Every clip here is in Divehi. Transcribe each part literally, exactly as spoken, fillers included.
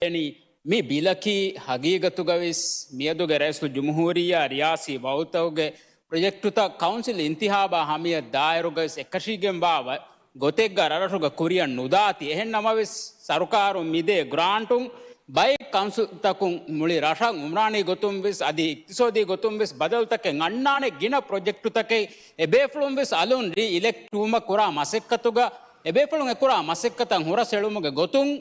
އެނީ، މި ބިލަކީ ހަގީގަތުގަވެސް މިއަދުގެ ރައީސުލްޖުމްހޫރިއްޔާ ރިޔާސީ ވައުތުގެ ޕްރޮޖެކްޓުތައް ކައުންސިލް އިންތިހާބާ ހަމަޔަށް ދާއިރުގަވެސް އެކަށީގެންވާ ވަ-، ގޮތެއްގަ ރަށްރަށުގަ ކުރިއަށް ނުދާތީ. އެހެން ނަމަވެސް، ސަރުކާރުން މިދޭ ގްރާންޓުން ބައެއް ކައުންސިލްތަކުން މުޅި ރަށަށް އުމްރާނީ ގޮތުން ވެސް އަދި އިޤްތިޞާދީ ގޮތުން ވެސް ބަދަލުތަކެއް އަންނާނެ. ގިނަ ޕްރޮޖެކްޓުތަކެއް އެބޭފުޅުން ވެސް އަލުން ރީ އިލެކްޓް ވުމަށް ކުރާ މަސައްކަތުގަ، އެބޭފުޅުން އެކުރާ މަސައްކަތަށް ހުރަސް އެޅުމުގެ ގޮތުން،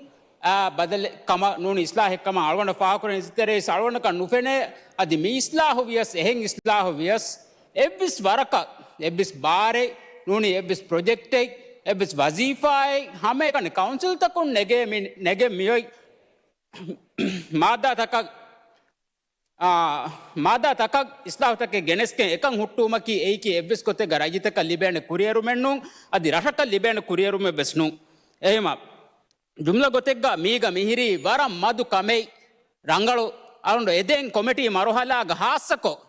އާ، ބަދަލެއް ކަމަށް ނޫނީ، އިސްލާހެއް ކަމަށް އަޅުގަނޑަށް ފާހަގަކުރަން އިޒްތެރޭ އަޅުގަނޑަކަށް ނުފެނޭ. އަދި މި އިސްލާހު ވިޔަސް، އެހެން އިސްލާހު ވިޔަސް، އެއްވެސް ވަރަކަށް، އެއްވެސް ބާރެއް ނޫނީ، އެއްވެސް ޕްރޮޖެކްޓެއް، އެއްވެސް ވަޒީފާއެއް ހަމައެކަނި ކައުންސިލްތަކުން ނެގޭ މި-، ނެގެން މިއޮތް މާއްދާތަކަށް، އާ، މާއްދާތަކަށް އިސްލާހުތަކެއް ގެނެސްގެން އެކަން ހުއްޓުވުމަކީ އެއީކީ އެއްވެސް ގޮތެއްގަ ރައްޔިތަކަށް ލިބޭނެ ކުރިއެރުމެއް ނޫން، އަދި ރަށަކަށް ލިބޭނެ ކުރިއެރުމެއް ވެސް ނޫން. އެހެމަ ޖުމްލަ ގޮތެއްގަ މީގަ މިހިރީ ވަރަށް މަދު ކަމެއް. ރަނގަޅު އަޅުނޑު އެދެން ކޮމިޓީ މަރުހަލާގަ ހާއްސަކޮށް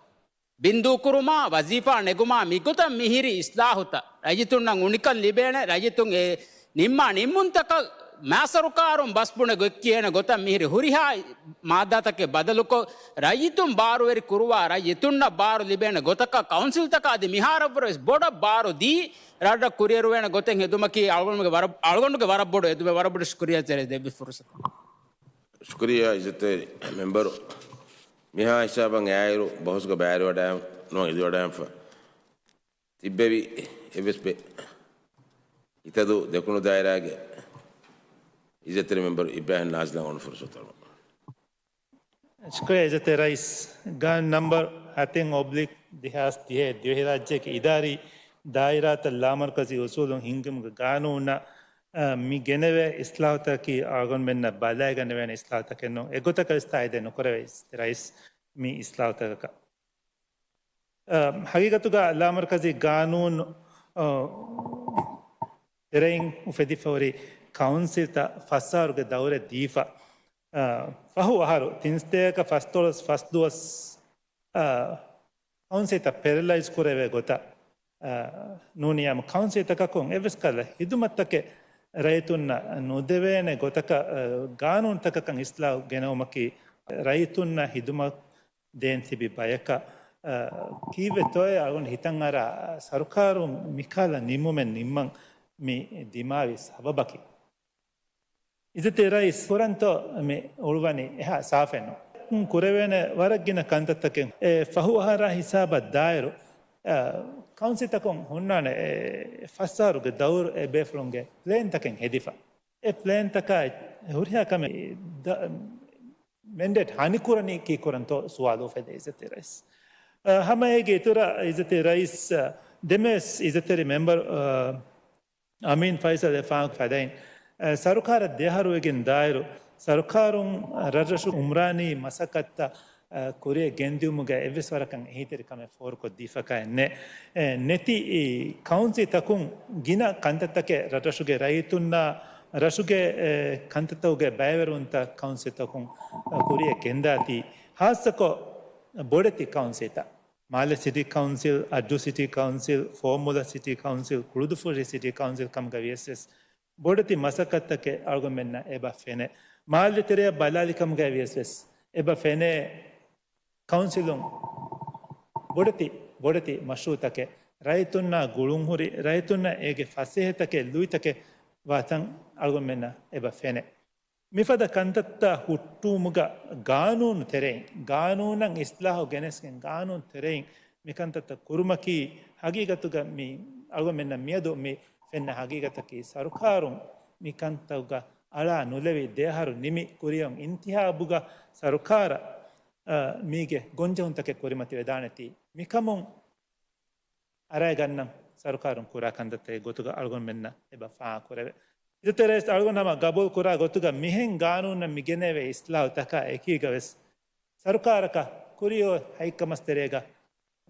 ބިންދޫކުރުމާ، ވަޒީފާ ނެގުމާ މިގޮތަށް މިހިރި އިސްލާހުތައް ރައްޔިތުންނަށް އުނިކަން ލިބޭނެ، ރައްޔިތުން އެ ނިންމާ ނިންމުންތަކަށް މާ ސަރުކާރުން ބަސްބުނެ ގޮތް ކިޔޭނެ ގޮތަށް މިހިރި ހުރިހާ މާއްދާތަކެއް ބަދަލުކޮށް، ރައްޔިތުން ބާރުވެރި ކުރުވާ، ރައްޔިތުންނަށް ބާރު ލިބޭނެ ގޮތަކަށް ކައުންސިލްތަކަށް އަދި މިހާރަށްވުރެ ވެސް ބޮޑަށް ބާރު ދީ، ރަށްރަށް ކުރިއެރުވޭނެ ގޮތެއް ހެދުމަކީ އަޅުގަނޑުގެ ވަރަށް، އަޅުގަނޑުގެ ވަރަށް ބޮޑު އެދުމެއް. ވަރަށް ބޮޑަށް ޝުކުރިއްޔާ ތެރޭ ދެއްވި ފުރުސަތަށް. ޝުކުރިއްޔާ އިއްޒަތްތެރި މެމްބަރު. މިހާ ހިސާބަށް އެއާއިރު ބަހުސްގަ ބައިވެރިވަޑައި ނުވަން އެދިވަޑައިންފަ ތިއްބެވި އެއްވެސް ބެ-، އިތަދު ދެކުނު ދާއިރާގެ އިއްޒަތްތެރި މެމްބަރު އިބްރާހިމް ނާޒިލަށް އޮންނަ ފުރުސަތު. ޝުކުރިއްޔާ އިއްޒަތްތެރި ރައީސް. ގާނޫނު ނަމްބަރު ހަތެއް އޮބްލިކް ދެހާސް ދިހައެއް ދިވެހިރާއްޖޭގެ އިދާރީ ދާއިރާތައް ލާމަރުކަޒީ އުސޫލުން ހިންގުމުގެ ގާނޫނާ، އަ، މި ގެނެވޭ އިސްލާހުތަކަކީ އަޅުގަނޑުމެންނަށް ބަލައިގަނެވޭނެ އިސްލާހުތަކެއް ނޫން. އެގޮތަކަށް ވެސް ތާއީދެއް ނުކުރެވޭ އިއްޒަތްތެރި ރައީސް މި އިސްލާހުތަކަކަށް. އަ، ހަގީގަތުގަ ލާމަރުކަޒީ ގާނޫނު، އަ، ތެރެއިން އުފެދިފަ ހުރި ކައުންސިލްތައް ފަސް އަހަރުގެ ދައުރެއް ދީފަ، އަ، ފަހު އަހަރު ތިން ސަތޭކަ ފަސްދޮޅަސް ފަސް ދުވަސް، އަ، ކައުންސިލްތައް ޕެރަލައިޒް ކުރެވޭ ގޮތަށް، އަ، ނޫނީ ހަމަ ކައުންސިލްތަކަކުން އެއްވެސް ކަހަލަ ހިދުމަތްތަކެއް ރައްޔިތުންނަށް ނުދެވޭނެ ގޮތަކަށް، އަ، ގާނޫނުތަކަކަށް އިސްލާހު ގެނައުމަކީ ރައްޔިތުންނަށް ހިދުމަތް ދޭން ތިބި ބަޔަކަށް، އަ، ކީއްވެތޯއޭ އަޅުގަނޑު ހިތަށް އަރާ ސަރުކާރުން މިކަހަލަ ނިންމުމެއް ނިންމަން މި ދިމާވި ސަބަބަކީ. އިއްޒަތްތެރި ރައީސް ކުރަންތޯ މި އުޅުވަނީ އެހާ ސާފެއް ނޫން. ކުރެވޭނެ ވަރަށް ގިނަ ކަންތައްތަކެއް އެ ފަހު އަހަރާ ހިސާބަށް ދާއިރު، އަ، ކައުންސިލްތަކުން ހުންނާނެ އެ ފަސް އަހަރުގެ ދައުރު އެ ބޭފުޅުންގެ ޕްލޭންތަކެއް ހެދިފަ. އެ ޕްލޭންތަކާ ހުރިހާ ކަމެއް ދަ-، މެންޑޭޓް ހަނިކުރަނީ ކީއްކުރަންތޯ ސުވާލު އުފެދޭ އިއްޒަތްތެރި ރައީސް. އަ، ހަމަ އޭގެ އިތުރަށް އިއްޒަތްތެރި ރައީސް، އަ، ދެންވެސް އިއްޒަތްތެރި މެމްބަރު، އަ، އަމީން ފައިސަލް އެ ފާހަގަ ފަދައިން، އަ، ސަރުކާރަށް ދެއަހަރުވެގެން ދާއިރު، ސަރުކާރުން ރަށްރަށު އުމްރާނީ މަސައްކަތްތައް، އަ، ކުރިއަށް ގެންދިއުމުގަ އެއްވެސް ވަރަކަށް އެހީތެރިކަމެއް ފޯރުކޮށްދީފަކައެއް ނެ-، އެ، ނެތި އީ ކައުންސިލްތަކުން ގިނަ ކަންތައްތަކެއް ރަށްރަށުގެ ރައްޔިތުންނާ ރަށުގެ، އެ، ކަންތައްތަކުގެ ބައިވެރިވުންތައް ކައުންސިލްތަކުން، އަ، ކުރިއަށް ގެންދާތީ، ހާއްސަކޮށް ބޮޑެތި ކައުންސިލްތައް. މާލެ ސިޓީ ކައުންސިލް، އައްޑޫ ސިޓީ ކައުންސިލް، ފޯމުލަ ސިޓީ ކައުންސިލް، ކުޅުދުފުށި ސިޓީ ކައުންސިލް ކަމުގަ ވިޔަސް ވެސް ބޮޑެތި މަސައްކަތްތަކެއް އަޅުގަނޑުމެންނަށް އެބަ ފެނޭ. މާލެ ތެރެއަށް ބަލާލި ކަމުގަ ވިޔަސް ވެސް އެބަ ފެނޭ ކައުންސިލުން ބޮޑެތި، ބޮޑެތި މަޝްރޫއުތަކެއް ރައްޔިތުންނާ ގުޅުންހުރި، ރައްޔިތުންނަށް އޭގެ ފަސޭހަތަކެއް ލުއިތަކެއް ވާތަން އަޅުގަނޑުމެންނަށް އެބަ ފެނޭ. މިފަދަ ކަންތައްތައް ހުއްޓުވުމުގަ ގާނޫނު ތެރެއިން، ގާނޫނަށް އިސްލާހު ގެނެސްގެން ގާނޫނު ތެރެއިން މިކަންތައްތައް ކުރުމަކީ ހަގީގަތުގަ މި އަޅުގަނޑުމެންނަށް މިއަދު މި ފެންނަ ހަގީގަތަކީ ސަރުކާރުން މިކަންތައްގަ އަޅާ ނުލެވި ދެއަހަރު ނިމި ކުރިއަށް އިންތިހާބުގަ ސަރުކާރަށް، އަ، މީގެ ގޮންޖެހުންތަކެއް ކުރިމަތިވެދާނެތީ މިކަމުން އަރައިގަންނަން ސަރުކާރުން ކުރާ ކަންތައްތަކެއް ގޮތުގަ އަޅުގަނޑުމެންނަށް އެބަ ފާހަގަކުރެވޭ. އިއްޒަތްތެރި ރައީސް އަޅުގަނޑު ހަމަ ގަބޫލު ކުރާ ގޮތުގަ މިހެން ގާނޫނަށް މި ގެނެވޭ އިސްލާހުތަކާ އެކީގަވެސް ސަރުކާރަކަށް ކުރިއޮތް ހަތްކަމަސް ތެރޭގަ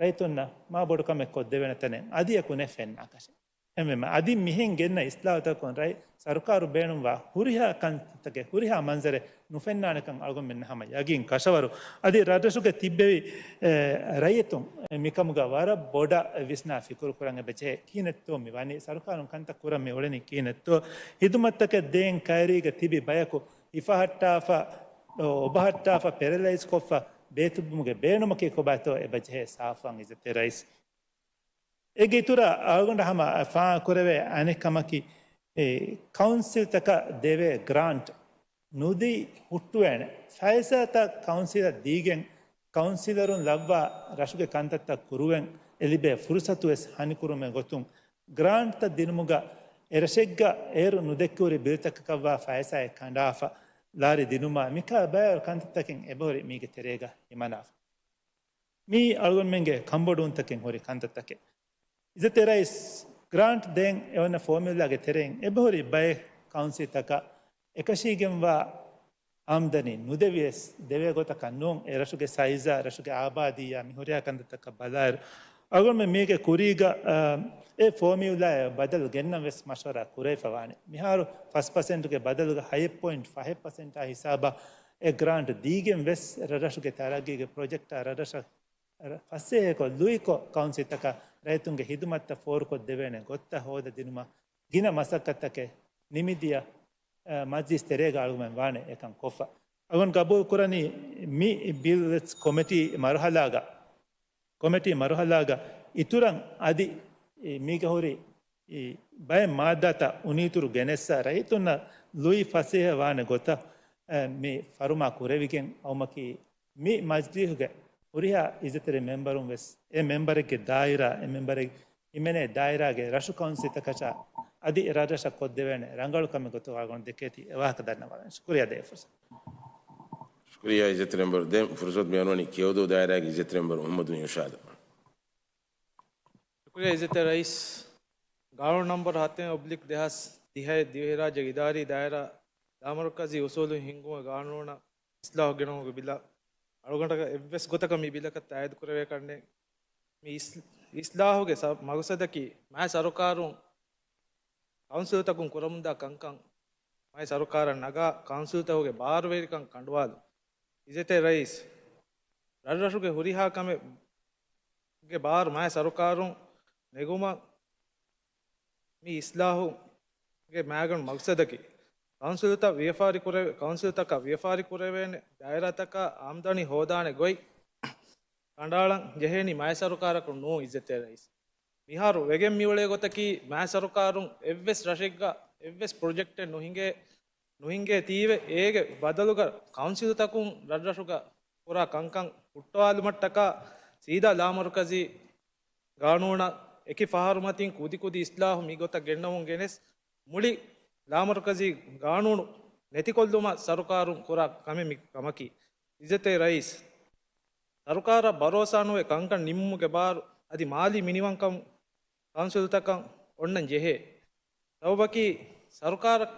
ރައްޔިތުންނަށް މާ ބޮޑު ކަމެއް ކޮށްދެވޭނެ ތަނެއް އަދިއަކު ނެތް ފެންނާކަށެއް. އެހެންވީމަ އަދި މިހެން ގެންނަ އިސްލާހުތަކުން ރައްޔި-، ސަރުކާރު ބޭނުންވާ ހުރިހާ ކަންތައްތަކެއް ހުރިހާ މަންޒަރެއް ނުފެންނާނެކަން އަޅުގަނޑުމެންނަށް ހަމަ ޔަގީން ކަށަވަރު. އަދި ރަށްރަށުގެ ތިއްބެވި، އެ، ރައްޔިތުން މިކަމުގަ ވަރަށް ބޮޑަށް ވިސްނާ ފިކުރު ކުރަން އެބަޖެހޭ. ކިހިނެއްތޯ މި ވަނީ؟ ސަރުކާރުން ކަންތައް ކުރަން މި އުޅެނީ ކިހިނެއްތޯ؟ ހިދުމަތްތަކެއް ދޭން ކައިރީގަ ތިބި ބަޔަކު ހިފަހައްޓާފަ، އޮބަހައްޓާފަ، ޕެރަލައިޒް ކޮށްފަ ބޭތުވުމުގެ ބޭނުމަކީ ކޮބާތޯ އެބަޖެހޭ ސާފުވާން އިއްޒަތްތެރި ރައީސް. އޭގެ އިތުރަށް އަޅުގަނޑަށް ހަމަ ފާހަގަކުރެވޭ އަނެއް ކަމަކީ، އެ، ކައުންސިލްތަކަށް ދެވޭ ގްރާންޓް ނުދީ ހުއްޓުވޭނެ. ފައިސާތައް ކައުންސިލަށް ދީގެން، ކައުންސިލަރުން ލައްވާ ރަށުގެ ކަންތައްތައް ކުރުވެން އެ ލިބޭ ފުރުސަތު ވެސް ހަނިކުރުމެއް ގޮތުން، ގްރާންޓްތައް ދިނުމުގަ އެ ރަށެއްގަ އޭރު ނުދެއްކިހުރި ބިލްތަކަކަށްވާ ފައިސާއެއް ކަނޑާފަ، ލާރި ދިނުމާ މިކާ ބައިވަރު ކަންތައްތަކެއް އެބަހުރި މީގެ ތެރޭގަ ހިމަނާފަ. މީ އަޅުގަނޑުމެންގެ ކަންބޮޑުވުންތަކެއް ހުރި ކަންތައްތަކެއް. އިއްޒަތްތެރި ރައީސް، ގްރާންޓް ދޭން އެވަނަ ފޯމިއުލާގެ ތެރެއިން އެބަހުރި ބައެއް ކައުންސިލްތަކަށް އެކަށީގެންވާ އާމްދަނީ ނުދެވިޔަސް، ދެވޭ ގޮތަކަށް ނޫން. އެ ރަށުގެ ސައިޒާ، ރަށުގެ އާބާދީއާ މި ހުރިހާ ކަންތައްތަކަށް ބަލާއިރު، އަޅުގަނޑުމެން މީގެ ކުރީގަ، އާ، އެ ފޯމިއުލާއަށް ބަދަލު ގެންނަން ވެސް މަޝްވަރާ ކުރެވިފަ ވާނެ. މިހާރު ފަސް ޕަސެންޓުގެ ބަދަލުގަ ހަތް ޕޮއިންޓް ފަހެއް ޕަސެންޓާ ހިސާބަށް އެ ގްރާންޓް ދީގެން ވެސް ރަށްރަށުގެ ތަރައްގީގެ ޕްރޮޖެކްޓާ ރަށްރަށަށް ފަސޭހަކޮށް، ލުއިކޮށް، ކައުންސިލްތަކަށް ރައްޔިތުންގެ ހިދުމަތްތައް ފޯރުކޮށްދެވޭނެ ގޮތްތައް ހޯދަދިނުމަށް ގިނަ މަސައްކަތްތަކެއް ނިމިދިޔަ، އަ، މަޖްލިސް ތެރޭގަ އަޅުގަނޑުމެން ވާނެ އެކަން ކޮށްފަ. އަޅުގަނޑު ގަބޫލު ކުރަނީ މި ބިލް ވެސް ކޮމިޓީ މަރުހަލާގަ، ކޮމިޓީ މަރުހަލާގަ އިތުރަށް އަދި މީގަ ހުރި އި ބައެއް މާއްދާތައް އުނިއިތުރު ގެނެއްސަ ރައްޔިތުންނަށް ލުއި ފަސޭހަ ވާނެ ގޮތަށް، އެ، މި ފަރުމާ ކުރެވިގެން އައުމަކީ މި މަޖްލީހުގެ ހުރިހާ އިއްޒަތްތެރި މެމްބަރުން ވެސް އެ މެމްބަރެއްގެ ދާއިރާ، އެ މެމްބަރެއް ހިމެނޭ ދާއިރާގެ ރަށު ކައުންސިލްތަކަށާ އަދި ރަށްރަށަށް ކޮށްދެވޭނެ ރަނގަޅު ކަމެއް ގޮތުގަ އަޅުގަނޑު ދެކޭތީ އެވާހަކަ ދަންނަވާލަން. ޝުކުރިއްޔާ ދޭ ފުރުސަތު. ޝުކުރިއްޔާ އިއްޒަތްތެރި މެމްބަރު. ދެން ފުރުސަތު މިއަންނަވަނީ ކެޔޮދޫ ދާއިރާގެ އިއްޒަތްތެރި މެމްބަރު މުހައްމަދު އިރުޝާދު. ޝުކުރިއްޔާ އިއްޒަތްތެރި ރައީސް. ގާނޫނު ނަންބަރު ހަތެއް އޮބްލިކް ދެހާސް ތިހައެއް ދިވެހިރާއްޖޭގެ އިދާރީ ދާއިރާ ލާމަރުކަޒީ އުސޫލުން ހިންގުމުގެ ގާނޫނަށް އިސްލާހު ގެނައުމުގެ ބިލަށް އަޅުގަނޑަކަށް އެއްވެސް ގޮތަކަށް މި ބިލަކަށް ތާއީދު ކުރެވޭ ކަންނޭނގެ. މި އިސް-، އިސްލާހުގެ ސަ-، މަގުސަދަކީ މާތް ސަރުކާރުން ކައުންސިލްތަކުން ކުރަމުންދާ ކަންކަން މާތް ސަރުކާރަށް ނަގާ ކައުންސިލްތަކުގެ ބާރުވެރިކަން ކަނޑުވާލުން. އިއްޒަތްތެރި ރައީސް، ރަށްރަށުގެ ހުރިހާ ކަމެއްގެ ބާރު މާތް ސަރުކާރުން ނެގުމަށް މި އިސްލާހުގެ މައިގަނޑު މަގްސަދަކީ، ކައުންސިލްތައް ވިޔަފާރި ކުރެވޭ، ކައުންސިލްތަކަށް ވިޔަފާރި ކުރެވޭނެ ދާއިރާތަކަށް އާމްދަނީ ހޯދާނެ ގޮތް ކަނޑައަޅަން ޖެހޭނީ މާތް ސަރުކާރަކުން ނޫން އިއްޒަތްތެރި ރައީސް. މިހާރު ވެގެން މިއުޅޭ ގޮތަކީ، މާތް ސަރުކާރުން އެއްވެސް ރަށެއްގަ އެއްވެސް ޕްރޮޖެކްޓެއް ނުހިނގޭ، ނުހިނގޭތީވެ، އޭގެ ބަދަލުގަ ކައުންސިލްތަކުން ރަށްރަށުގަ ކުރާ ކަންކަން ހުއްޓުވާލުމަށްޓަކާ ސީދާ ލާމަރުކަޒީ ގާނޫނަށް އެކި ފަހަރު މަތިން ކުދިކުދި އިސްލާހު މިގޮތަށް ގެންނަމުން ގެނެސް، މުޅި ލާމަރުކަޒީ ގާނޫނު ނެތިކޮށްލުމަށް ސަރުކާރުން ކުރާ ކަމެއް މި ކަމަކީ. އިއްޒަތްތެރި ރައީސް، ސަރުކާރަށް ބަރޯސާ ނުވެ ކަންކަން ނިންމުމުގެ ބާރު އަދި މާލީ މިނިވަންކަން ކައުންސިލްތަކަށް އޮންނަން ޖެހޭ. ސަބަބަކީ ސަރުކާރަށް،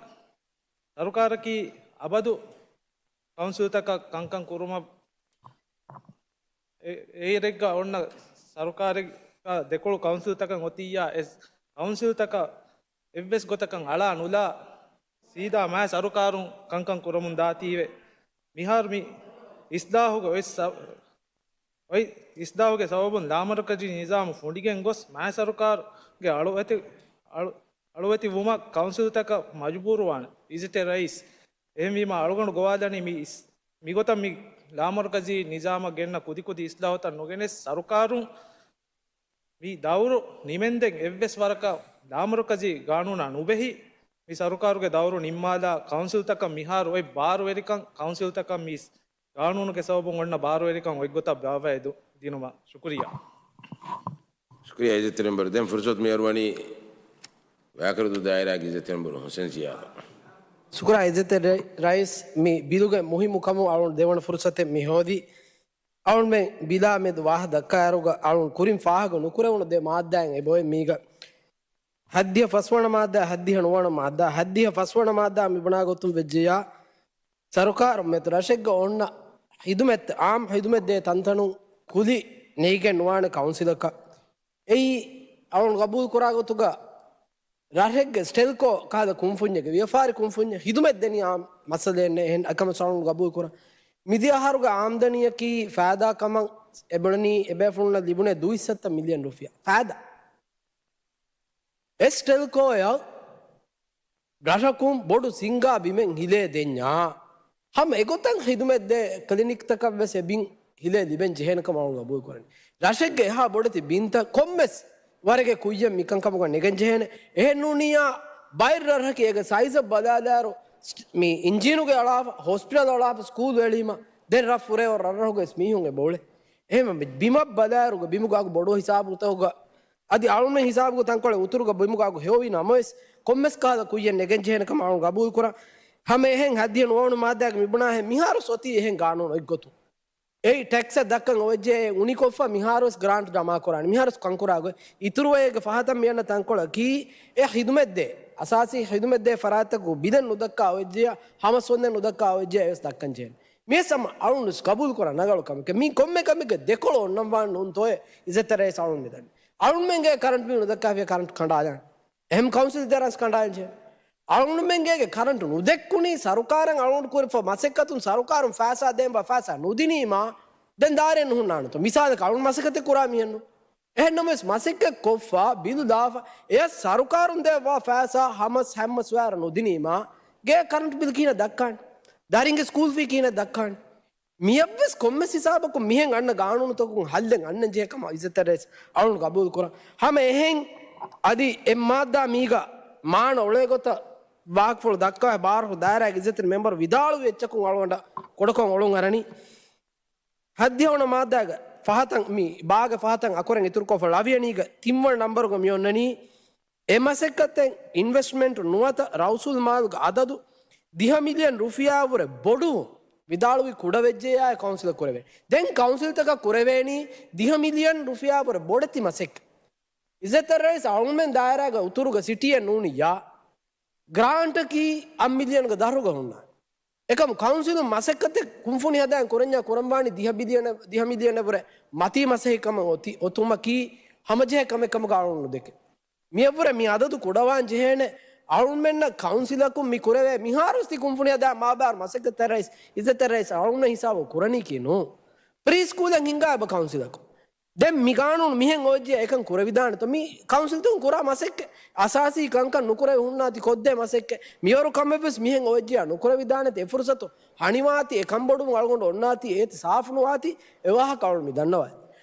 ސަރުކާރަކީ އަބަދު ކައުންސިލްތަކަށް ކަންކަން ކުރުމަށް އެ-، އޭރެއްގަ އޮންނަ ސަރުކާރެއްގަ ދެކޮޅު ކައުންސިލްތަކަށް އޮތިއްޔާ، އެ ކައުންސިލްތަކަށް އެއްވެސް ގޮތަކަށް އަޅާ ނުލާ ސީދާ މާތް ސަރުކާރުން ކަންކަން ކުރަމުން ދާތީވެ. މިހާރު މި އިސްލާހުގެ އޮތް ސަ-، އޮތް އިސްލާހުގެ ސަބަބުން ލާމަރުކަޒީ ނިޒާމު ފުނޑިގެން ގޮސް، މާތް ސަރުކާރުގެ އަޅުވެތި-، އަޅު-، އަޅުވެތި ވުމަށް ކައުންސިލްތަކަށް މަޖުބޫރުވާނެ. އިއްޒަތްތެރި ރައީސް، އެހެންވީމަ އަޅުގަނޑު ގޮވާލަނީ މި އިސް-، މިގޮތަށް މި ލާމަރުކަޒީ ނިޒާމަށް ގެންނަ ކުދިކުދި އިސްލާހުތައް ނުގެނެސް، ސަރުކާރުން މި ދައުރު ނިމެންދެން އެއްވެސް ވަރަކަށް ލާމަރުކަޒީ ގާނޫނާ ނުބެހި، މި ސަރުކާރުގެ ދައުރު ނިންމާލާ، ކައުންސިލްތަކަށް މިހާރު އޮތް ބާރުވެރިކަން، ކައުންސިލްތަކަށް މި ގާނޫނުގެ ސަބަބުން އޮންނަ ބާރުވެރިކަން އޮތްގޮތަށް ބާއްވައި ދު-، ދިނުމަށް. ޝުކުރިއްޔާ. ޝުކުރިއްޔާ އިއްޒަތްތެރި މެމްބަރު. ދެން ފުރުސަތު މި އަރުވަނީ ވައިކަރަދޫ ދާއިރާގެ އިއްޒަތްތެރި މެމްބަރު ހުސެން ޒިޔާދު. ޝުކުރާ އިއްޒަތްތެރި ރައީސް، މި ބިލުގެ މުހިއްމު ކަމުން އަޅުގަނޑު ދެވަނަ ފުރުސަތެއް މި ހޯދީ. އަޅުގަނޑުމެން ބިލާ މެދު ވާހަ ދައްކާއިރުގަ އަޅުގަނޑު ކުރިން ފާހަގަ ނުކުރެވުނު ދެ މާއްދާއެއް އެބައޮތް މީގަ. ހައްދިހަ ފަސްވަނަ މާއްދާ، ހައްދިހަ ނުވަނަ މާއްދާ، ހައްދިހަ ފަސްވަނަ މާއްދާ މިބުނާ ގޮތުން ވެއްޖެޔާ، ސަރުކާރު މެދު ރަށެއްގަ އޮންނަ ހިދުމަތް، އާއްމު ހިދުމަތް ދޭ ތަންތަނުން ކުލި ނެތިގެން ނުވާނެ ކައުންސިލަކަށް. އެއީ އަޅުން ގަބޫލު ކުރާ ގޮތުގަ ރަށެއްގެ ސްޓެލްކޯ ކަހަލަ ކުންފުންޏެއްގެ ވިޔަފާރި ކުންފުންޏެއް ހިދުމަތް ދެނީ އާއްމު މައްސަލައެއް ނެތް. އެހެން އަކަމަ އަޅުން ގަބޫލު ކުރަން. މިދިޔަ އަހަރުގެ އާމްދަނީއަކީ ފައިދާ ކަމަށް އެބުނަނީ އެބޭފުޅުންނަށް ލިބުނޭ ދުއިސައްތަ މިލިއަން ރުފިޔާ ފައިދާ. އެ ސްޓެލްކޯއަށް ރަށަކުން ބޮޑު ސިންގާ ބިމެއް ހިލޭ ދެންޏާ، ހަމަ އެގޮތަށް ޚިދުމަތްދޭ ކްލިނިކްތަކަށް ވެސް އެ ބިން ހިލޭ ލިބެން ޖެހޭނެ ކަމަށް އަޅުން ގަބޫލު ކުރަނީ. ރަށެއްގެ އެހާ ބޮޑެތި ބިންތައް ކޮންމެސް ވަރެއްގެ ކުއްޔަށް މިކަންކަމުގަ ނެގެން ޖެހޭނެ. އެހެން ނޫނިއްޔާ ބައެއް ރަށްރަށަކީ އޭގެ ސައިޒަށް ބަލާލާއިރު ސް-، މި އިންޖީނުގެ އަޅާފަ، ހޮސްޕިޓަލް އަޅާފަ، ސްކޫލް އެޅީމަ ދެން ރަށް ފުރޭ ރަށްރަށުގައި ވެސް މީހުން އެބަ އުޅޭ. އެހެންވެ ބިމަށް ބަލާއިރުގަ ބިމުގަ އަގު ބޮޑު ހިސާބުތަކުގަ އަދި އަޅުމެން ހިސާބުގަ ތަންކޮޅެއް އުތުރުގަ ބިމުގަ އަގު ހެޔޮވި ނަމަވެސް ކޮންމެސް ކަހަލަ ކުއްޔަށް ނެގެން ޖެހޭނެ ކަމަށް އަޅުން ގަބޫލު ކުރަން. ހަމަ އެހެން ހައްދިހަ ނުވަވަނަ މާއްދާގެ މިބުނާހެން މިހާރު ސޮތީ އެހެން ގާނޫނު އޮތްގޮތުން އެއީ ޓެކްސްއަށް ދައްކަން އޮވެއްޖެ އުނިކޮށްފަ މިހާރުވެސް ގްރާންޓް ޖަމާކުރާނެ. މިހާރުވެސް ކަންކުރާ ގޮތް. އިތުރުވެ އޭގެ ފަހަތަށް މިއަންނަ ތަންކޮޅަކީ އެ ޚިދުމަތްދޭ، އަސާސީ ޚިދުމަތްދޭ ފަރާތްތަކު ބިލެއް ނުދައްކާ އޮވެއްޖެޔާ، ހަމަ ސޮންދެއް ނުދައްކާ އޮވެއްޖެޔާ އެވެސް ދައްކަން ޖެހޭނެ. މިވެސް ހަމަ އަޅުންވެސް ގަބޫލު ކުރާ ނަގަޅު ކަމެކޭ. މީ ކޮންމެ ކަމެއްގެ ދެކޮޅު އޮންނަންވާން ނޫންތޯއޭ އިއްޒަތްތެރި ރައީސް އަޅުން މިދަނީ. އަޅުންމެންގެ ކަރަންޓް ބިލް ނުދައްކާފިޔާ ކަރަންޓް ކަނޑާލާނެ. އެހެން ކައުންސިލް ދަރަސް ކަނޑާއެއްޗެއް. އަޅުގަނޑުމެންގޭގެ ކަރަންޓު ނުދެއްކުނީ ސަރުކާރަށް އަޅުގަނޑު ކުރިފަ މަސައްކަތުން ސަރުކާރުން ފައިސާ ދޭން ބާ ފައިސާ ނުދިނީމާ ދެން ދާއިރެއް ނުހުންނާނެތޯ. މިސާލަކަށް އަޅުގަނޑު މަސައްކަތެއް ކުރާ މީހެއްނު. އެހެން ނަމަވެސް މަސައްކަތް ކޮށްފަ ބިލު ދާފަ އެޔަށް ސަރުކާރުން ދެއްވާ ފައިސާ ހަމަސް ހަމަސް ވާރަ ނުދިނީމާ ގޭ ކަރަންޓު ބިލު ކިހިނެއް ދައްކާނެ؟ ދަރިންގެ ސްކޫލް ފީ ކިހިނެއް ދައްކާނެ؟ މިއަށްވެސް ކޮންމެސް ހިސާބަކުން މިހެން އަންނަ ގާނޫނުތަކުން ހައްލެއް އަންނަން ޖެހޭ ކަމަށް އިއްޒަތްތެރި ރައީސް އަޅުން ގަބޫލު ކުރަން. ހަމަ އެހެން އަދި އެ މާއްދާ މީގަ މާނަ އުޅޭ ގޮތަށް ވާހަކަފުޅު ދައްކާ ބާރަށު ދާއިރާގެ އިއްޒަތްތެރި މެމްބަރު ވިދާޅުވި އެއްޗަކުން އަޅުގަނޑަށް ކުޑަކޮށް އޮޅުން އަރަނީ. ހައްދިހަ ވަނަ މާއްދާގެ ފަހަތަށް މި ބާގެ ފަހަތަށް އަކުރެން އިތުރުކޮށްފަ ޅަވިޔަނީގެ ތިންވަނަ ނަންބަރުގަ މި އޮންނަނީ އެ މަސައްކަތެއް އިންވެސްޓްމަންޓު ނުވަތަ ރައުސުލް މާލުގެ އަދަދު ދިހަ މިލިއަން ރުފިޔާވުރެ ބޮޑުވުން ވިދާޅުވި ކުޑަވެއްޖެޔާ ކައުންސިލަށް ކުރެވޭނީ. ދެން ކައުންސިލްތަކަށް ކުރެވޭނީ ދިހަ މިލިއަން ރުފިޔާވުރެ ބޮޑެތި މަސައްކަތް. އިއްޒަތްތެރި ރައީސް އަޅުމެން ދާއިރާގެ އުތުރުގަ ސިޓީއެއް ނޫނިއްޔާ ގްރާންޓަކީ އަށް މިލިއަންގެ ދަށުގަ ހުންނާނެ. އެކަމު ކައުންސިލުން މަސައްކަތެއް ކުންފުނި ހަދާން ކުރަންޏާ ކުރަންވާނީ ދިހަ ބިލިއަނަށް، ދިހަ މިލިއަނަށްވުރެ މަތީ މަސައްކަތް ކަމަށް އޮތީ، އޮތުމަކީ ހަމަޖެހޭ ކަމެއް ކަމުގަ އަޅުން ނުދެކެ. މިއަށްވުރެ މި އަދަދު ކުޑަވާން ޖެހޭނެ. އަޅުންމެންނަށް ކައުންސިލަކުން މި ކުރެވޭ މިހާރު ތި ކުންފުނި ހަދާ މާބާރު މަސައްކަތް ތެރައިސް، އިއްޒަތްތެރައިސް އަޅުންނަށް ހިސާބު ކުރަނީކީ ނޫ. ޕްރީ ސްކޫލެއް ހިންގާ އެބަ ކައުންސިލަކުން. ދެން މި ގާނޫނު މިހެން އޮވެއްޖެ އެކަން ކުރެވިދާނެތޯ؟ މި ކައުންސިލްތަކުން ކުރާ މަސައްކަތް އަސާސީ ކަންކަން ނުކުރެވި ހުންނާތި ކޮށްދޭ މަސައްކަތް މިވަރު ކަމެއްވެސް މިހެން އޮވެއްޖެޔާ ނުކުރެވިދާނެތި. އެ ފުރުސަތު ހަނިވާތި، އެ ކަންބޮޑުވުން އަޅުގަނޑު އޮންނާތި، އޭތި ސާފު ނުވާތި، އެ ވާހަކަ އަޅުން މި ދަންނަވާ.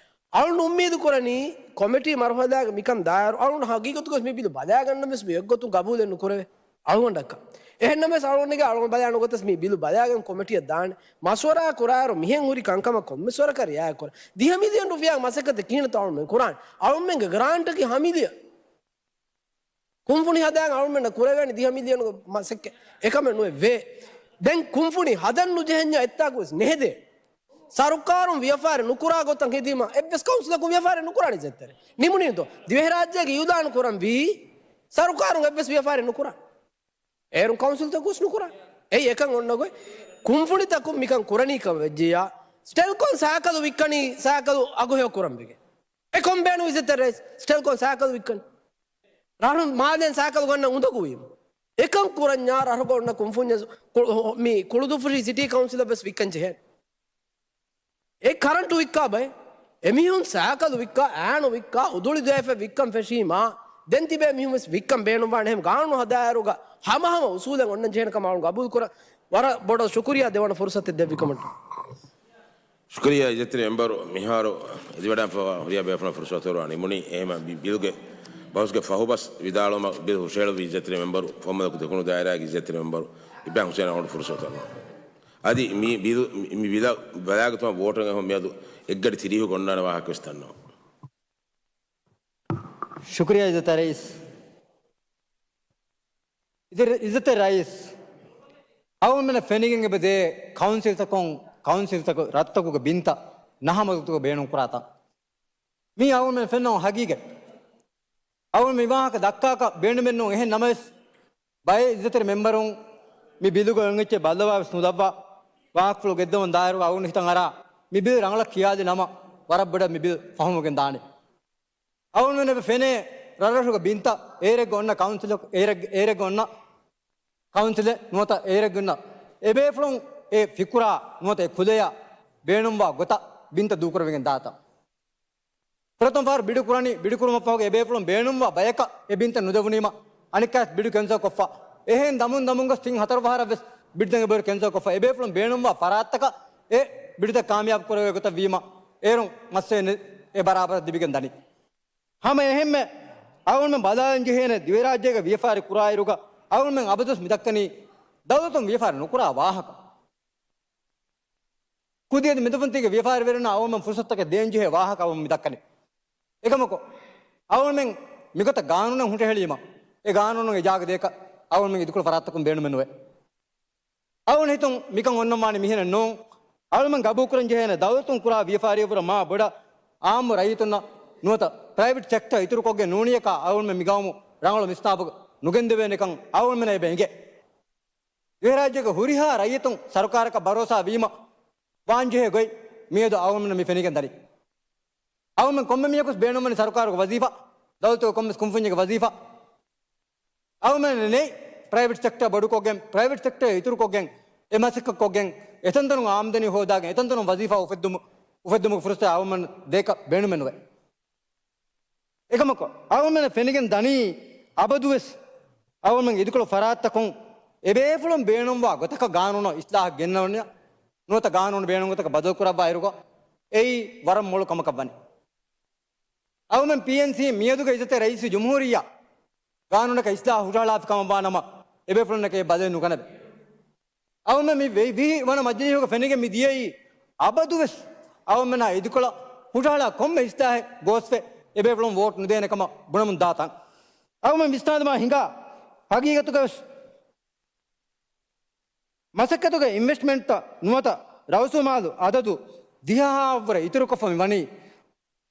އަޅުން އުއްމީދު ކުރަނީ ކޮމިޓީ މަރުހަލާގެ މިކަން ދާއިރު އަޅުން ހަގީގަތުގަސް މި ބިލު ބަލާގަންނަމެސް މި އެއްގޮތުން ގަބޫލެއް ނުކުރެވޭ. އަޅުގަނޑަކަށް. އެހެންނަމަވެސް އަޅުގަނޑުގެ އަޅުގަނޑު ބަލާނު ގޮތަސް މި ބިލު ބަލާގެން ކޮމިޓީއަށް ދާނެ. މަޝްވަރާ ކުރާއިރު މިހެން ހުރި ކަންކަމަށް ކޮންމެސް ވަރަކަށް ރިއާޔަތް ކުރާ. ދިހަ މިލިއަން ރުފިޔާ މަސައްކަތެއް ކިހިނެއްތޯ އަޅުމެން ކުރާނެ؟ އަޅުމެންގެ ގްރާންޓަކީ ހަ މިލިއަން. ކުންފުނި ހަދާން އަޅުމެންނަށް ކުރެވޭނެ ދިހަ މިލިއަން މަސައްކަތް. އެކަމެއް ނުވެ ވޭ. ދެން ކުންފުނި ހަދަން ނުޖެހެންޏާ އެއްތާކުވެސް ނެހެދޭ. ސަރުކާރުން ވިޔަފާރި ނުކުރާ ގޮތަށް ހެދީމަ އެއްވެސް ކައުންސިލަކުން ވިޔަފާރި ނުކުރާނެ އިއްޒަތްތެރި. ނިމުނީތޯ؟ ދިވެހިރާއްޖޭގެ އިއުލާނު ކުރަންވީ ސަރުކާރުން އެއްވެސް ވިޔަފާރި ނުކުރާ. އޭރުން ކައުންސިލްތަކުސް ނުކުރާ. އެއީ އެކަން އޮންނަ ގޮތް. ކުންފުނިތަކުން މިކަން ކުރަނީ ކަމަށް ވެއްޖިއްޔާ، ސްޓެލްކޯން ސައިކަލު ވިއްކަނީ ސައިކަލު އަގު ހެޔޮ ކުރަން ވެގެން. އެ ކޮން ބޭނު އިއްޒަތްތެރި ރައީސް ސްޓެލްކޯން ސައިކަލު ވިއްކަނީ؟ ރަށުން މާލޭން ސައިކަލު ގަންނަ އުނދަގޫވީމަ. އެކަން ކުރަންޏާ ރަށުގަ އޮންނަ ކުންފުންޏަސް ކުޅު-، މި ކުޅުދުއްފުށި ސިޓީ ކައުންސިލަށް ވެސް ވިއްކަން ޖެހޭނެ. އެ ކަރަންޓު ވިއްކާ ބައެއް. އެމީހުން ސައިކަލު ވިއްކާ، އާނު ވިއްކާ، އުދުޅި ދުވެފަ ވިއްކަން ފެށީމާ، ދެން ތިބޭ މީހުން ވެސް ވިއްކަން ބޭނުންވާނެ. އެހެން ގާނޫނު ހަދާއިރުގަ ހަމަހަމަ އުސޫލެއް އޮންނަން ޖެހޭނެ ކަމަށް އަޅުން ގަބޫލު ކުރަން. ވަރަށް ބޮޑަށް ޝުކުރިއްޔާ ދެވަނަ ފުރުސަތެއް ދެއްވި ކަމަށް. ޝުކުރިއްޔާ އިއްޒަތްތެރި މެމްބަރު، މިހާރު އެދިވަޑައިފައިވާ ހުރިހާ ބޭފުޅުން ފުރުސަތު ވަރަށް ނިމުނީ. އެހެން ބި-، ބިލުގެ ބަހުސްގެ ފަހުބަސް ވިދާޅުވުމަށް ބިލް ހުށަހެޅުއްވި އިއްޒަތްތެރި މެމްބަރު ފަހުމަލަކު ދެކުނު ދާއިރާގެ އިއްޒަތްތެރި މެމްބަރު އިބްރާހިމް ހުސެން އަޅުގަނޑު ފުރުސަތު އަންނަ. އަދި މި ބިލު، މި ބިލަށް ބަލާގަތުމަށް ވޯޓުން އެހުން މިއަދު އެއްގަޑި ތިރީހު ގޮންނާނެ ވާހަކަ ވެސް ދަންނަވަން. ޝުކުރިއްޔާ އިއްޒަތްތެރި ރައީސް. އިއްޒަތްތެރި ރައީސް، އަޅުގަނޑުމެންނަށް ފެނިގެން އެބަ ދޭ ކައުންސިލްތަކުން، ކައުންސިލްތަކު ރަށްތަކުގެ ބިންތައް ނަހަމަ ގޮތުގަ ބޭނުންކުރާތަން. މީ އަޅުގަނޑުމެން ފެންނަ ހަގީގަތް. އަޅުގަނޑު މި ވާހަކަ ދައްކާކަށް ބޭނުމެއް ނޫން. އެހެން ނަމަވެސް، ބައެއް އިއްޒަތްތެރި މެމްބަރުން މި ބިލުގަ އޮންއެއްޗެއް ބައްލަވާވެސް ނުލައްވާ، ވާހަކަފުޅު ގެއްލުމުން ދާއިރު އަޅުގަނޑު ހިތަށް އަރާ، މި ބިލް ރަނގަޅަށް ކިޔާލި ނަމަ، ވަރަށް ބޮޑަށް މި ބިލް ފަހުމުވެގެން ދާނެ. އަޅުގަނޑުމެން އެބަ ފެނޭ ރަށްރަށުގެ ބިންތައް އޭރެއްގަ އޮންނަ ކައުންސިލަކު، އޭރެއް-، އޭރެއްގަ އޮންނަ ކައުންސިލެއް ނުވަތަ އޭރެއްގަ އޮންނަ އެބޭފުޅުން އެ ފިކުރާ ނުވަތަ އެ ކުލަޔާ ބޭނުންވާ ގޮތަށް ބިންތައް ދޫކުރެވިގެން ދާތަން. ފުރަތަމަ ފަހަރު ބިޑު ކުރަނީ، ބިޑު ކުރުމަށް ފަހުގަ އެބޭފުޅުން ބޭނުންވާ ބަޔަކަށް އެ ބިންތައް ނުދެވުނީމަ، އަނެއްކާވެސް ބިޑު ކެންސަލް ކޮށްފަ. އެހެން ދަމުން ދަމުން ގޮސް ތިން ހަތަރު ފަހަރަށް ވެސް ބިޑްތައް އެބަހުރި ކެންސަލް ކޮށްފަ އެބޭފުޅުން ބޭނުންވާ ފަރާތްތަކަށް އެ ބިޑްތައް ކާމިޔާބު ކުރެވޭ ގޮތަށް ވީމަ އޭރުން މައްސަލައެއް އެ ބަރާބަރަށް ލިބިގެން ދަނީ. ހަމަ އެހެންމެ އަޅުގަނޑުމެން ބަލާލަން ޖެހޭނެ ދިވެހިރާއްޖޭގެ ވިޔަފާރި ކުރާއިރުގަ އަޅުގަނޑުމެން އަބަދުވެސް މިދައްކަނީ ދައުލަތުން ވިޔަފާރި ނުކުރާ ވާހަކަ. ކުދިއަދި މެދުފަންތީގެ ވިޔަފާރިވެރިންނަށް އަޅުގަނޑުމެން ފުރުސަތުތަކެއް ދޭންޖެހޭ ވާހަކަ އަޅުގަނޑުމެން މިދައްކަނީ. އެކަމަކު، އަޅުގަނޑުމެން މިގޮތަށް ގާނޫނެއް ހުށަހެޅީމަ، އެ ގާނޫނުގެ ޖާގަ ދޭކަށް އަޅުގަނޑުމެން އިދިކޮޅު ފަރާތްތަކުން ބޭނުމެއް ނުވޭ. އަޅުގަނޑު ހިތުން މިކަން އޮންނަން ވާނީ މިހެނެއް ނޫން. އަޅުގަނޑުމެން ގަބޫލުކުރަން ޖެހޭނެ ދައުލަތުން ކުރާ ވިޔަފާރިއަށްވުރެ މާ ބޮޑަށް އާއްމު ރައްޔިތުންނަށް ނުވަތަ ޕްރައިވެޓް ސެކްޓަރ އިތުރުކޮށްގެން ނޫނިޔަކާ އަޅުގަނޑުމެން މިގައުމު ރަނގަޅު މިސްތާބުގަ ނުގެންދެވޭނެކަން އަޅުގަނޑުމެންނަށް އެބަ އެނގޭ. ދިވެހިރާއްޖޭގެ ހުރިހާ ރައްޔިތުން ސަރުކާރަކަށް ބަރޯސާ ވީމަ ވާންޖެހޭ ގޮތް މިއަދު އަޅުގަނޑުމެންނަށް މި ފެނިގެން ދަނީ. އަޅުގަނޑުމެން ކޮންމެ މީހަކުވެސް ބޭނުންވަނީ ސަރުކާރުގެ ވަޒީފާ، ދައުލަތުގެ ކޮންމެސް ކުންފުންޏެއްގެ ވަޒީފާ. އަޅުގަނޑުމެން ނެތް ޕްރައިވެޓް ސެކްޓަރ ބޮޑުކޮށްގެން، ޕްރައިވެޓް ސެކްޓަރ އިތުރުކޮށްގެން، އެ މަސައްކަތްކޮށްގެން، އެތަންތަނުން އާމްދަނީ ހޯދާގެން، އެތަންތަނުން ވަޒީފާ އުފެއްދުމު، އުފެއްދުމުގެ ފުރުސަތެއް އަޅުގަނޑުމެން ދޭކަށް ބޭނުމެއް ނުވޭ. އެކަމަކު، އަޅުގަނޑުމެންނަށް ފެނިގެން ދަނީ، އަބަދުވެސް އަޅުގަނޑުމެން އިދިކޮޅު ފަރާތްތަކުން އެބޭފުޅުން ބޭނުންވާ ގޮތަކަށް ގާނޫނަށް އިސްލާހަށް ގެންނަވަންޏާ، ނުވަތަ ގާނޫނު ބޭނުން ގޮތަކަށް ބަދަލުކުރައްވާ އިރުގަ، އެއީ ވަރަށް މޮޅު ކަމަކަށް ވަނީ. އަޅުގަނޑުމެން ޕީއެންސީ މިއަދުގެ އިއްޒަތްތެރި ރައީސުލްޖުމްހޫރިއްޔާ ގާނޫނަކަށް އިސްލާހު ހުށަހަޅާފި ކަމަށްވާ ނަމަ، އެބޭފުޅުންނަކަށް އެ ބަދަލެއް ނުގަނެވޭ. އަޅުގަނޑުމެން މި ވި-، ވިހި ވަނަ މަޖިލީހުގަ ފެނިގެން މި ދިޔައީ، އަބަދުވެސް އަޅުގަނޑުމެންނާ އިދިކޮޅަށް ހުށަހަޅާ ކޮންމެ އިސްލާހެއް ގޯސްވެ، އެބޭފުޅުން ވޯޓް ނުދޭނެ ކަމަށް ބުނަމުން ދާ ތަން. އަޅުގަނޑުމެން ވިސްނާލުމާ ހިނގާ، ހަގީގަތުގަވެސް މަސައްކަތުގެ އިންވެސްޓްމަންޓްތައް ނުވަތަ ރައުސުމާލު އަދަދު ދިހަހާއަށްވުރެ އިތުރުކޮށްފަ މި ވަނީ،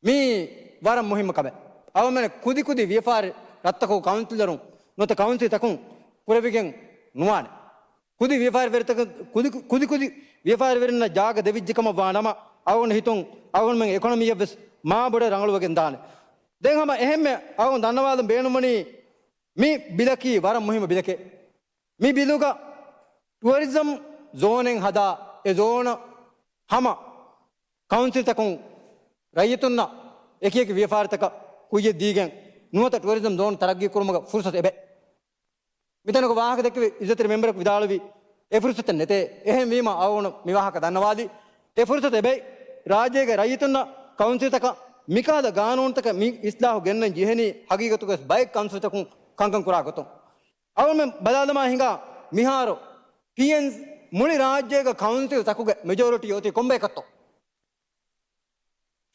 މީ ވަރަށް މުހިއްމު ކަމެއް. އަޅުގަނޑުމެން ކުދި ކުދި ވިޔަފާރި ރަށްތަކުގެ ކައުންސިލަރުން ނުވަތަ ކައުންސިލްތަކުން ކުރެވިގެން ނުވާނެ. ކުދި ވިޔަފާރިވެރިތަކުން، ކުދި، ކުދި ކުދި ވިޔަފާރިވެރިންނަށް ޖާގަ ދެވިއްޖެ ކަމަށް ވާ ނަމަ، އަޅުގަނޑު ހިތުން އަޅުގަނޑުމެން އިކޮނޮމީއަށްވެސް މާ ބޮޑަށް ރަނގަޅުވެގެން ދާނެ. ދެން ހަމަ އެހެންމެ އަޅުގަނޑު ދަންނަވާލަން ބޭނުންވަނީ މި ބިލަކީ ވަރަށް މުހިއްމު ބިލެކޭ. މި ބިލުގަ ޓުއަރިޒަމް ޒޯނެއް ހަދާ، އެ ޒޯނަށް ހަމަ ކައުންސިލްތަކުން ރައްޔިތުންނަށް އެކިއެކި ވިޔަފާރިތަކަށް ކުއްޔަށް ދީގެން ނުވަތަ ޓުއަރިޒަމް ޒޯން ތަރައްގީ ކުރުމުގެ ފުރުސަތު އެބަ. މިތަނުގަ ވާހަކަ ދެއްކެވި އިއްޒަތްތެރި މެމްބަރަކު ވިދާޅުވީ، އެ ފުރުސަތެއް ނެތޭ. އެހެންވީމަ އަޅުގަނޑު މި ވާހަކަ ދަންނަވާލީ، އެ ފުރުސަތު އެބައި. ރާއްޖޭގެ ރައްޔިތުންނަށް ކައުންސިލްތަކަށް މިކަހަލަ ގާނޫނުތަކެއް މި އިސްލާހު ގެންނަން ޖެހެނީ ހަގީގަތުގަވެސް ބައެއް ކައުންސިލްތަކުން ކަންކަން ކުރާ ގޮތުން. އަޅުގަނޑުމެން ބަލާލަމާ ހިނގާ މިހާރު ޕީއެންސީ މުޅި ރާއްޖޭގެ ކައުންސިލްތަކުގެ މެޖޯރިޓީ އޮތީ ކޮންބަޔަކަށްތޯ؟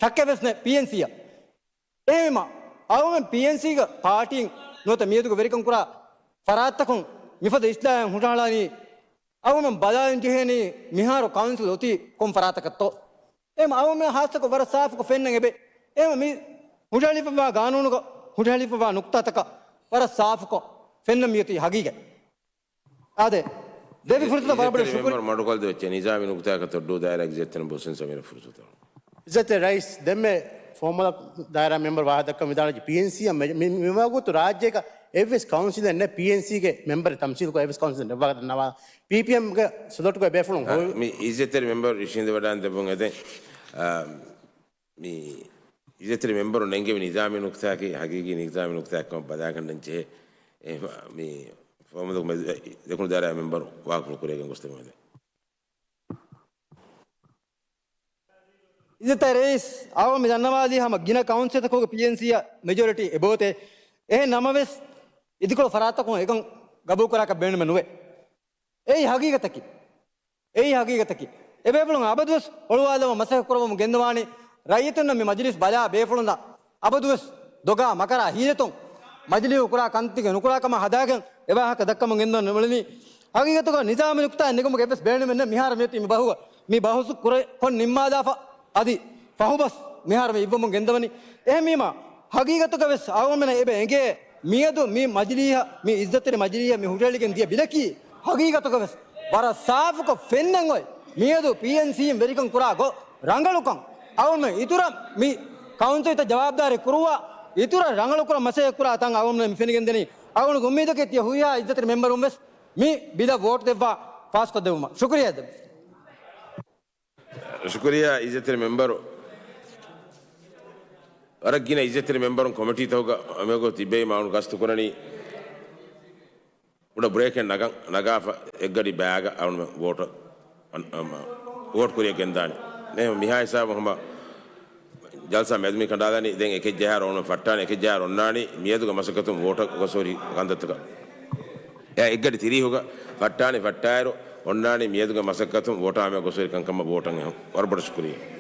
ޝައްކެއް ވެސް ނެތް ޕީއެންސީއަށް. އެހެންވީމަ، އަޅުގަނޑުމެން ޕީއެންސީގެ ޕާޓީން ނުވަތަ މިއަދުގެ ވެރިކަން ކުރާ ފަރާތްތަކުން މިފަދަ އިސްލާހެއް ހުށަހަޅާނީ، އަޅުގަނޑުމެން ބަލާލަން ޖެހޭނީ މިހާރު ކައުންސިލް އޮތީ ކޮން ފަރާތަކަށްތޯ؟ އެހެންވީމަ އަޅުގަނޑުމެން ހާއްސަކޮށް ވަރަށް ސާފުކޮށް ފެންނަން އެބަ. އެހެންވީމަ މި ހުށަހެޅިފައިވާ ގާނޫނުގަ ހުށަހެޅިފައިވާ ނުކުތާތަކަށް ވަރަށް ސާފުކޮށް ފެންނަން މިއޮތީ ހަގީގަތް. އާދެ، ދެވި ފުރުސަތަށް ވަރަށް ބޮޑަށް ޝުކުރި. މެމްބަރު މަޑުކޮށްދެވިއްޖެ ނިޒާމީ ނުކުތާއަކަށް ތޮއްޑޫ ދާއިރާގެ އިއްޒަތްތެރި މެމްބަރު ހުސެން ސަމީރަށް ފުރުސަތު. އިއްޒަތްތެރި ރައީސް، ދެންމެ ފޯމަލަށް ދާއިރާ މެމްބަރު ވާހަކަ ދައްކަމުން ވިދާޅުވިއްޖެ ޕީއެންސީއަށް މެ-، މި-، މިވަގުތު ރާއްޖޭގަ އެއްވެސް ކައުންސިލެއް ނެތް ޕީއެންސީގެ މެމްބަރެއް ތަމްސީލުކޮށް އެއްވެސް ކައުންސިލެއް ނެއްވާގަތަށް ނަވާ ޕީޕީއެމްގެ ސުލޮޓުގަ ބޭފުޅުން އަ، ހޮވި- މި އިއްޒަތްތެރި މެމްބަރު އިށީނދެވަޑައިގެން ދެއްވުން އެދެން. އަ، މި އިއްޒަތްތެރި މެމްބަރު ނެންގެވި ނިޒާމީ ނުކުތާއަކީ ހަގީގީ ނިޒާމީ ނުކުތާއެއްކަމަށް ބަލާގަންނަން ޖެހޭ. އެ، މި ފޯމަލުގެ މެ-، ދެކުނު ދާއިރާ މެމްބަރު ވާހަކަފުޅު ކުރިއަށް ގެންގޮސްދެއްވުން އެދެން. އިއްޒަތްތެރި ރައީސް، އަޅުގަނޑު މި ދަންނަވާލީ ހަމަ ގިނަ ކައުންސިލްތަކުގެ ޕީއެންސީއަށް މެޖޯރިޓީ އެބައޮތޭ. އެހެން ނަމަވެސް، އިދިކޮޅު ފަރާތްތަކުން އެކަން ގަބޫލުކުރާކަށް ބޭނުމެއް ނުވޭ. އެއީ ހަގީގަތަކީ. އެއީ ހަގީގަތަކީ. އެބޭފުޅުން އަބަދުވެސް އޮޅުވާލަމުން މަސައްކަތް ކުރަމުން ގެންދަވާނީ، ރައްޔިތުންނަށް މި މަޖިލީސް ބަލާ ބޭފުޅުންނަށް އަބަދުވެސް ދޮގާ މަކަރާ ހީލަތުން މަޖިލީހު ކުރާ ކަންތައް ނުކުރާ ކަމަށް ހަދާގެން އެ ވާހަކަ ދައްކަމުން ގެންދަވަން މިއުޅެނީ. ހަގީގަތުގަ ނިޒާމީ ނުކުތާއެއް ނެގުމުގެ އެއްވެސް ބޭނުމެއް ނެތް. މިހާރު މިއޮތީ މި ބަހުގަ، މި ބަހުސް ކުރެ-، ކޮށް ނިންމާލާފަ އަދި ފަހުބަސް މިހާރު މި އިއްވަމުން ގެންދަވަނީ. އެހެންވީމަ، ހަގީގަތުގަވެސް އަޅުގަނޑުމެންނަށް އެބަ އެނގޭ، މިއަދު މި މަޖިލީހަށް، މި އިއްޒަތްތެރި މަޖިލީހަށް މި ހުށަހެޅިގެން ދިޔަ ބިލަކީ، ހަގީގަތުގަވެސް ވަރަށް ސާފުކޮށް ފެންނަން އޮތް، މިއަދު ޕީއެންސީއިން ވެރިކަން ކުރާ ގޮތް ރަނގަޅުކަން. އަޅުގަނޑުމެން އިތުރަށް މި ކައުންސިލްތައް ޖަވާބުދާރީ ކުރުވާ، އިތުރަށް ރަނގަޅުކުރަން މަސައްކަތް ކުރާ ތަން އަޅުގަނޑުމެން މި ފެނިގެން ދެނީ. އަޅުގަނޑު އުއްމީދަކީ ތިޔަ ހުރިހާ އިއްޒަތްތެރި މެމްބަރުން ވެސް މި ބިލަށް ވޯޓް ދެއްވާ ފާސްކޮށްދެއްވުމަށް. ޝުކުރިއްޔާ ދެއްވި. ޝުކުރިއްޔާ އިއްޒަތްތެރި މެމްބަރު. ވަރަށް ގިނަ އިއްޒަތްތެރި މެމްބަރުން ކޮމިޓީތަކުގަ ހަމައެކަނި ތިއްބެވީމަ އަޅުގަނޑު ގަސްތު ކުރަނީ. ކުޑަ ބްރޭކެއް ނަގަން، ނަގާފަ އެއްގަޑި ބައިގަ އަޅުމެން ވޯޓަށް، އަން-، އަމ، ވޯޓް ކުރިއަށް ގެންދާނެ. އެހެން މިހާ ހިސާބު ހަމަ ޖަލްސާ މެދު މި ކަނޑާލަނީ. ދެން އެކެއް ޖަހާއިރު އަޅުމެން ފައްޓާނެ، އެކެއް ޖަހާއިރު އޮންނާނީ މިއަދުގެ މަސައްކަތުން ވޯޓަށް ގޮސް ހުރި ކަންތައްތަކަށް. އެއާ އެއްގަޑި ތިރީހުގަ ފައްޓާނެ، ފައްޓާއިރު އޮންނާނީ މިއަދުގެ މަސައްކަތުން ވޯޓާ ހަމަޔަށް ގޮސް ހުރި ކަންކަމަށް ވޯޓަށް. އެހެން ވަރަށް ބޮޑަށް ޝުކުރިއްޔާ.